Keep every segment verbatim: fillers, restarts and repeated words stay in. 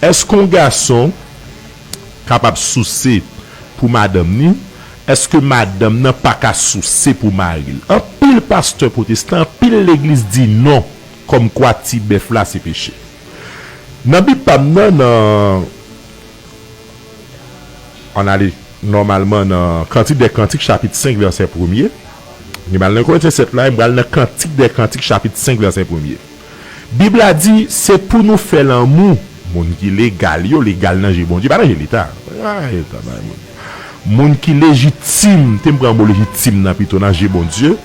Èske yon gason kapab souse pou madanm ni? Èske madanm nan pa ka souse pou mari l? Anpil pastè pwotestan, anpil legliz di non, kòmkwa ti bèf la se peche. Nan Bib pa m nan, nan, ann ale nòmalman nan Kantik dè Kantik, chapit senk, vèsè premye. M al nan Korentyen sèt la, e m pral nan Kantik dè Kantik, chapit senk, vèsè premye. Bib la di, se pou nou fè lanmou. Moun ki legal yo, legal nan je Bondye, pa nan je Leta. Ay, tabay moun. Moun ki lejitim, te m pran mo lejitim nan pito nan je Bondye.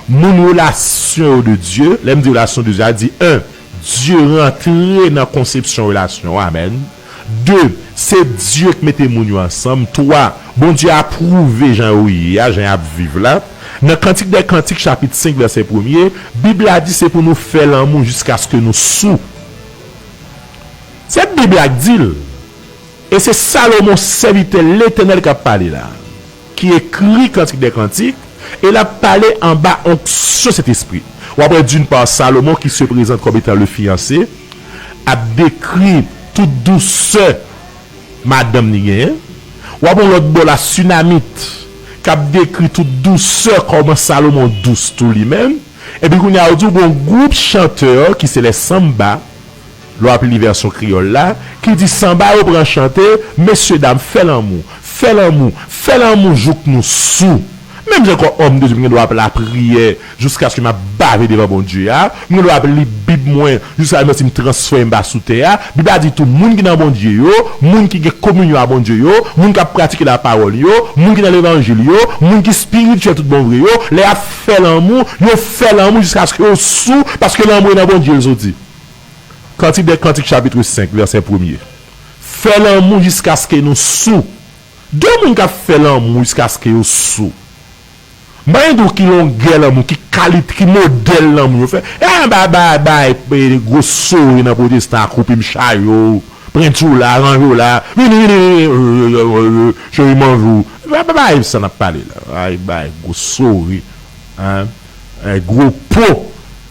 Moun relasyon yo de Dye, lè m di relasyon de Dye, a di, en, Dye rantre nan konsepsyon relasyon, amèn. De, se Dye k mete moun yo ansanm. Twa, Bondye apwouve jan yo ye a, jan y ap viv la. Nan Kantik dè Kantik, chapit senk, vèsè premye, Bib la di se pou nou fè lanmou jiskaske nou sou. Se Bib la k di l. E se Salomon, sèvitè Letènèl, k ap pale la, ki ekri Kantik dè Kantik, e l ap pale anba onksyon Sentespri. W ap wè, d'une part, Salomon, qui se présente comme étant le fiancé, ap dekri tout dousè madanm li genyen. W ap yon lòt bò la, Sunamit, k ap dekri tout dousè, kòman Salomon dous tou li menm. Epi kounye a, yo di w gon gwoup chantè ki se lè sanmba, lè w ap li vèsyon kreyòl la, ki di sanba yo pran chante, mesye dam, fè lanmou, fè lanmou, fè lanmou jouk nou sou. Menm jan kòm òm de Dye, m gen dwa ap lapriyè jiskaske m ap bave devan Bondye a, m gen dwa ap li Bib mwen jiskaske m santi m transfè m ba sou tè a. Bib la di tou, moun ki nan Bondye yo, moun ki gen kominyon a Bondye yo, moun k ap pratike lapawòl yo, moun ki nan levanjil yo, moun ki espirityèl tout bon vre yo, lè y ap fè lanmou, yo fè lanmou jiskaske yo sou, paske lanmou e nan Bondye l soti. Kantik dè Kantik, chapit senk, vèsè premye. Fè lanmou jiskaske nou sou. De moun k ap fè lanmou jiskaske yo sou. M pa gen di w ki longè lanmou, ki kalit, ki modèl lanmou yo fè. E bay, bay, bay, e, gwo sore nan pwotestan, koupe m chayo, pran ti w la, ranje w la, vini, vini, vini, cheri, m anvi w. Bay, bay, bay, sa n ap pale la. Bay, bay, gwo sore. Hein? E, gwo po,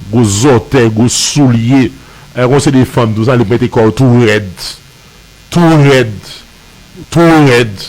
gwo zòtèy, gwo soulye. E, gon seri de fanm, tou sa, li mete kò l tou rèd. Tou rèd. Tou rèd.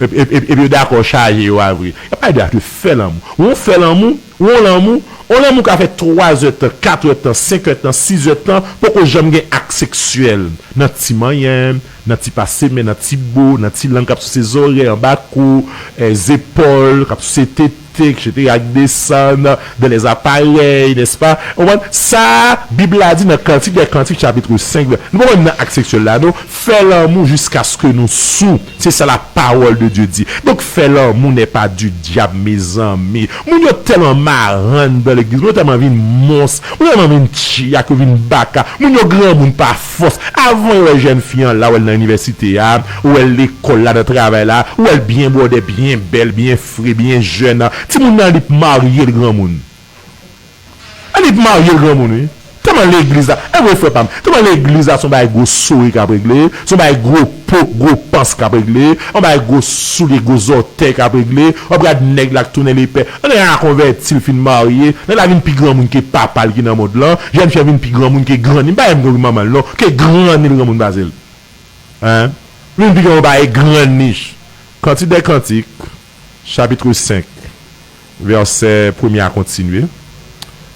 Epi, epi, epi, epi yo dakò chaje yo a vre. Y ap pale de fè lanmou. Ou fè lanmou, ou lanmou, ou lanmou ka fè twa zè tan, kat è tan, senk è tan, sis è tan, poko janm gen ak seksyèl. Nan ti manyen, nan ti pase men, nan ti bo, nan ti lang k ap souse zòrèy, anba kou, e, zepòl, k ap souse tete, etsetera, k desann dans les appareils, n'est-ce pas? Ou konprann? Sa, Bib la di nan Kantik dè Kantik, chapit senk, vè-, nou pa menm nan ak seksyèl la, non. Fè lanmou jiskaske nou sou. Se sa la parole de Dieu dit. Donk, fè lanmou n'est pas du diable, mezanmi. Moun yo tèlman marann dan legliz, moun yo tèlman vin mons, moun yo tèlman vin tchyak, yo vin baka. Moun yo granmoun pa fòs. Avan yo wè jèn fi an la, wè l nan inivèsite a, ou wè l lekòl la, nan travay la, ou wè l byen bwòdè, byen bèl, byen fre, byen jèn. Timoun nan li p marye l granmoun. Li p marye l granmoun, wi. Tèlman legliz la, e vre frè pa m, tèlman legliz la se yon bagay gwo sore k ap regle, se yon bagay gwo po, gwo pans k ap regle, yon bagay gwo soulye, gwo zòtèy k ap regle, w ap gad nèg la k tounen lepè. Nèg la konvèti, l fin marye, nèg la vin pi granmoun ke papa l ki nan mond lan, jèn fi an vin pi granmoun ke granni, m pa janm granmoun manman l non, ke granni l granmoun pase l. Hein? Vin pi granmoun pase granni. Kantik dè Kantik, chapit senk, vèsè premye a kontinye.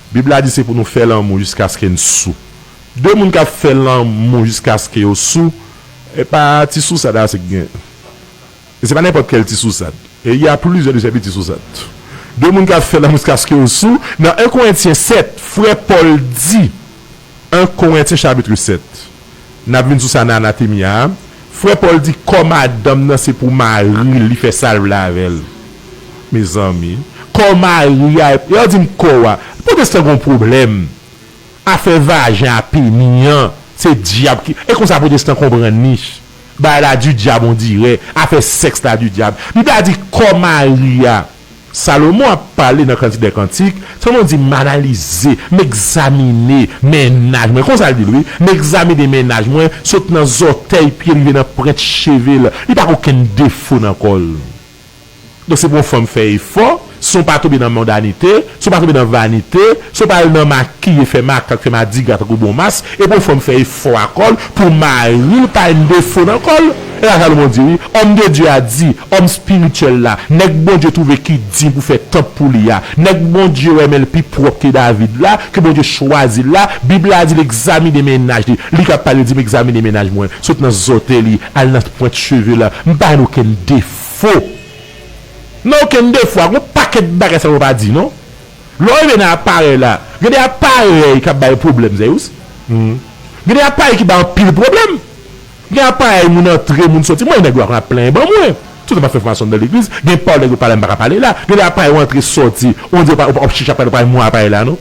Bib la di se pou nou fè lanmou jiskaske n sou. De moun k ap fè lanmou jiskaske yo sou, e pa ti sousad ase k gen. E se pa nenpòt kèl ti sousad. E y a plizyè de sèvi ti sousad. De moun k ap fè lanmou jiskaske yo sou. Nan en Korentyen sèt, frè Pòl di, en Korentyen chapit sèt, n ap vin sou sa nan Anatemya a. Frè Pòl di kò madanm nan se pou mari l, li fè sa l vle avè l. Mezanmi, kò mari a, yo di m kò a. Pwotestan gon pwoblèm. Afè vajen a peni an, se dyab ki. E konsa pwotestan konprann li. Bagay la du diable, on dirait. Afè sèks la du diable. Bib la di kò mari a. Salomon ap pale nan Kantik dè Kantik, Salomon di, m analize, m egzamine mennaj mwen. Konsa l di l, wi. M egzamine mennaj mwen, sot nan zòtèy pye rive nan pwent cheve l. Li pa gen okenn defo nan kò l. Donk, se pou yon fanm fè efò, Si w pa tonbe nan mondanite, si w pa tonbe nan vanite, si w pa al nan makiye, fè makak, fè madigra tankou bon mas, epi w fè w fè efò a kò l pou mari l pa yon defo nan kò l. E sa Salomon di wi, homme de Dieu a di, òm espirityèl la, nèg Bondye twouve ki diy pou fè tanp pou li a, nèg Bondye wè men l pi pwòp ke David la, ke Bondye chwazi l la, Bib la di l egzamine mennaj li. Li k ap pale, li di m egzamine mennaj mwen, sot nan zòtèy li, al nan pwent cheve la. M pa gen okenn defo. Nan okenn defo, gon pakèt bagay sa yo pa di non. Lè w rive nan aparèy la, gen de aparèy k ap bay pwoblèm, Zeyous. Gen de aparèy ki bay anpil pwoblèm. Gen aparèy moun antre, moun soti. Mwen, nèg yo ap plenyen ban mwen. Toutan m ap fè fòmasyon nan legliz, gen pawòl nèg yo pale m pa ka pale la. Gen de aparèy ou antre soti, on di w pa, w ap chèche aparèy, ou pa mwen aparèy la non.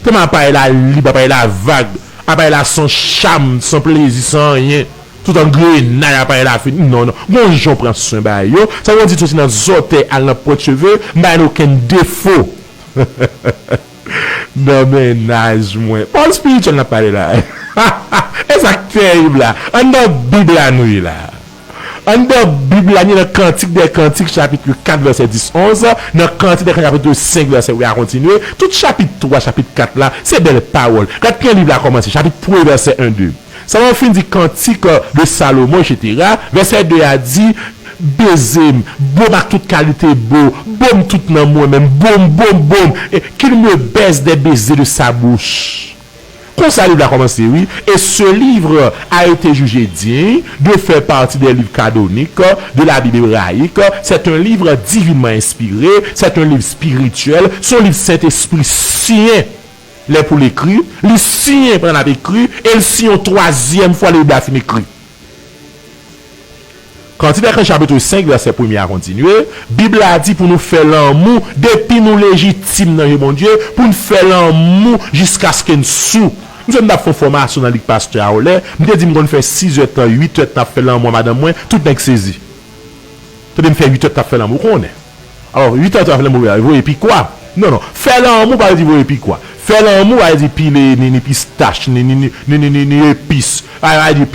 Tèlman aparèy la lib, aparèy la vag, aparèy la san cham, san plezi, san anyen. Tout angrenay aparèy la fini. Non, non. Gon jan w pran swen bagay yo. Sa vle di soti nan zòtèy al nan pwent cheve, m pa gen okenn defo. Nan mennaj mwen. Pawòl espirityèl n ap pale la. E sa k terib la. Anndan Bib la nou ye la. Anndan Bib la, ni nan Kantik dè Kantik, chapit kat, vèsè dis, onz, nan Kantik dè Kantik, chapit senk, vèsè uit a kontinye. Tout chapit twa, chapit kat la, se bèl pawòl. Gad kijan liv la kòmanse, chapit premye, vèsè en, de. Sa w fin di Kantik de Salomon, etsetera. Vèsè de a di, beze m, bo m ak tout kalite bo, bo m tout nan mwen menm, bo m, bo m, bo m, et qu'il me baise des baisers de sa bouche. Konsa liv la kòmanse, wi. Et ce livre a été jugé digne de faire partie des livres canoniques de la Bible hébraïque. C'est un livre divinement inspiré, c'est un livre spirituel, se yon liv Sentespri siyen lè pou l ekri, li siyen pandan l ap ekri, e l siyen yon twazyèm fwa lè liv la fin ekri. Kantik dè Kantik chapit senk, vèsè premye a kontinye, Bib la di pou nou fè lanmou depi nou lejitim nan je Bondye, pou n fè lanmou jiskaske n sou. M sonje m t ap fè yon fòmasyon nan lig pastè a yon lè, m te di m konn fè sizè tan, uitè tan ap fè lanmou a madanm mwen, tout nèg sezi. Tande m fè uitè tan ap fè lanmou, ou konnen. Alò, uitè tan ap fè lanmou, voye pikwa. Non, non. Fè lanmou pa vle di voye pikwa. Fè lanmou pa vle di pile ni, ni pistach, ni, ni, ni epis. Pa vle di